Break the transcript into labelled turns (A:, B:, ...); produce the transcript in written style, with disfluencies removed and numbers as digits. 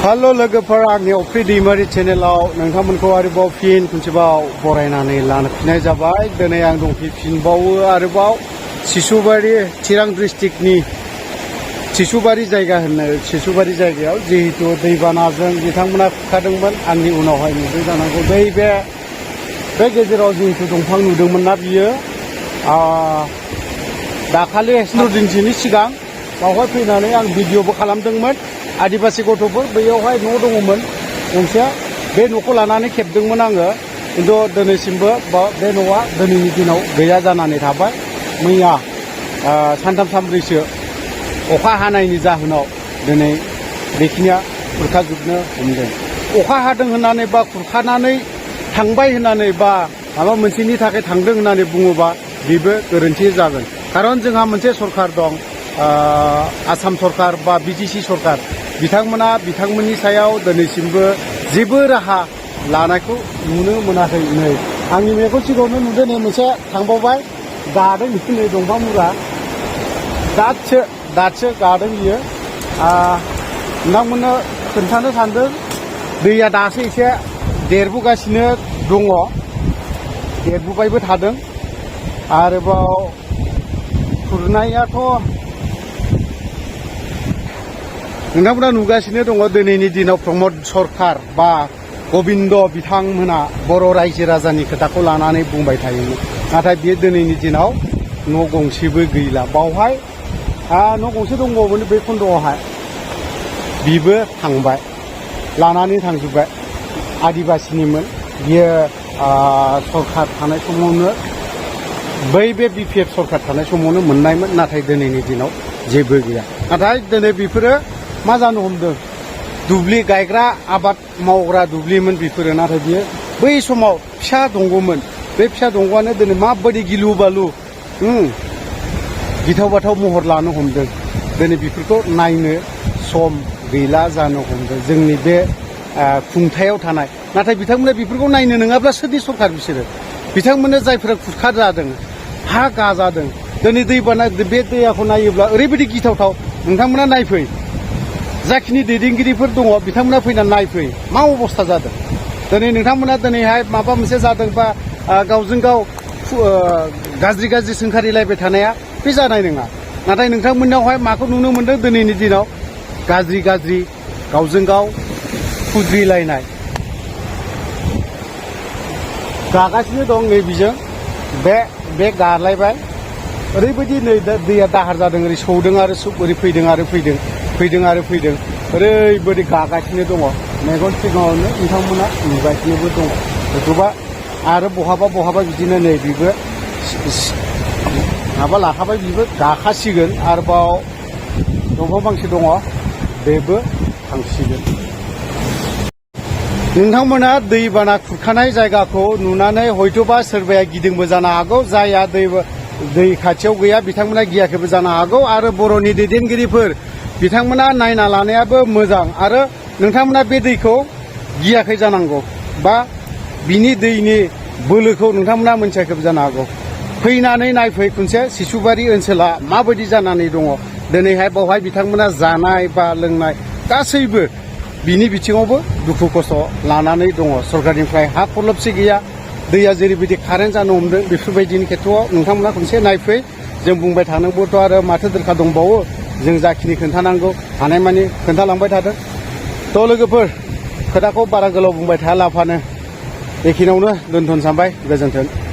A: Hello लोगोफोर आंनि अफ्रि दैमारि चेनेलाव नोंथांमोनखौ आरोबाव फिन खनसेबाव बरायनानै लानो फिननाय जाबाय। दिनै आं दंफैफिनबावो आरोबाव सुशबरी चिरां डिस्ट्रिक्टनि सुशबरी जायगा होनो सुशबरी जायगायाव जिहेतु दैबानाजों बिथांमोना खुरखादोंमोन। आंनि उनावहाय नुदों जानांगौ बै बे गेजेराव जिहेतु दंफां नुदोंमोन ना बियो दाखालि 10 दिनसोनि सिगां बावहाय फैनानै आं भिडिअबो खालामदोंमोन। आदिबासी गथ'फोर बैयावहाय न' दङमोन गंसे, बे न'खौ लानानै खेबदोंमोन आङो। खिन्थु दिनैसिमबो बे न'आ दिनैनि दिनाव गैया जानानै थाबाय। मैया सानथाम सानब्रैसो अखा हानायनि जाहोनाव दिनै बेखिनिया खुरखाजोबनो हमदों। अखा हादों होननानै बा खुरखानानै थांबाय होननानै बा माबा मोनसेनि थाखाय थांदों होननानै बुङोबा बेबो गोरोन्थि जागोन। खारन जोंहा मोनसे सरखार दं, आसाम सरखार बा बिटिसि सरखार, बिथांमोना बिथांमोननि सायाव दिनैसिमबो जेबो राहा लानायखौ नुनो मोनाखै। नै आंनि मेगन सिगाङावनो नुदों, नै मोनसे थांबावबाय गादों नै दंफां मुरा दासो गादों बियो। नोंथांमोननो खोन्थानो सानदों, दैया दासो एसे देरबोगासिनो दङ, देरबोबायबो थादों। आरोबाव खुरनायाथ' नोंथांमोना नुगासिनो दङ। दिनैनि दिनाव प्रमद सरखार बा गबिन्द बिथांमोना बर' रायजो राजानि खोथाखौ लानानै बुंबाय थायोमोन, नाथाय बियो दिनैनि दिनाव न' गंसेबो गैला। बावहाय न' गंसे दंबावोमोन बे खन्द'आवहाय, बिबो थांबाय, लानानै थांजोब्बाय। आदिबासिनिमोन बियो सरखार थानाय समावनो, बै बे बिपिएफ सरखार थानाय समावनो मोननायमोन, नाथाय दिनैनि दिनाव जेबो गैया। नाथाय दिनै बेफोरो मा जानो हमदों, दुब्लि गायग्रा आबाद मावग्रा दुब्लिमोन बेफोरो, नाथाय बियो बै समाव फिसा दंग'मोन। बे फिसा दंग'आनो दिनै माबायदि गिलु बालु गिथाव बाथाव महर लानो हमदों। दिनै बेफोरखौ नायनो सम गैला जानो हमदों जोंनि बे खुंथायाव थानाय। नाथाय बिथांमोना बेफोरखौ नायनो नङाब्ला सोरनि सरखार बिसोरो? बिथांमोना जायफोरा खुरखा जादों, हा गाजादों, दिनै दैबाना बे दैयाखौ नायोब्ला ओरैबायदि गिथावथाव। नोंथांमोना नायफै, जाखिनि दैदेनगिरिफोर दङ बिथांमोना फैनानै नायफै मा अबस्था जादों। दिनै नोंथांमोना दिनैहाय माबा मोनसे जादों बा गावजों गाव गाज्रि सोंखारिलायबाय थानाया बे जानाय नङा। नाथाय नोंथांमोननावहाय माखौ नुनो मोनदों दिनैनि दिनाव? गाज्रि गावजों गाव खुद्रिलायनाय गागासिनो दं। नै बिजों बे गालायबाय, ओरैबायदि नै दैया दाहार जादों, ओरै सौदों आरो ओरै फैदों आरो फैदों ओरैबायदि गागासिनो दङ। मेगन सिगाङावनो नोंथांमोना नुगासिनोबो दङ। हयथ'बा आरो बहाबा बिदिनो नै बिबो माबा लाखाबाय, बिबो गाखासिगोन। आरोबाव दंफां फांसे दङ, बेबो थांसिगोन। नोंथांमोना दैबाना खुरखानाय जायगाखौ नुनानै हयथ'बा सोरबाया गिदोंबो जानो हागौ, जायहा दै खाथियाव गैया बिथांमोना गियाखैबो जानो हागौ। आरो बर'नि दैदेनगिरिफोर बिथांमोना नायना लानायाबो मोजां। आरो नोंथांमोना बे दैखौ गियाखै जानांगौ, बा बिनि दैनि बोलोखौ नोंथांमोना मोनथियाखैबो जानो हागौ। फैनानै नायफै खनसे सुशबरी ओनसोला माबायदि जानानै दङ। दिनैहाय बावहाय बिथांमोना जानाय बा लोंनाय गासैबो बिनि बिथिङावबो दुखु खस्थ' लानानै दङ। सरखारनिफ्राय हा खलबसे गैया, दैया जेरैबायदि कारेन्ट जानो हमदों, बेफोरबायदिनि खेथ्रआव नोंथांमोना खनसे नायफै। जों बुंबाय थानांगौथ' आरो माथो दरखार दंबावो, जों जाखिनि खोन्थानांगौ हानायमानि खोन्थालांबाय थादों। थ' लोगोफोर, खोथाखौ बारा गोलाव बुंबाय थायालाफानो बेखिनियावनो दोनथ'नो सानबाय। गोजोन्थों।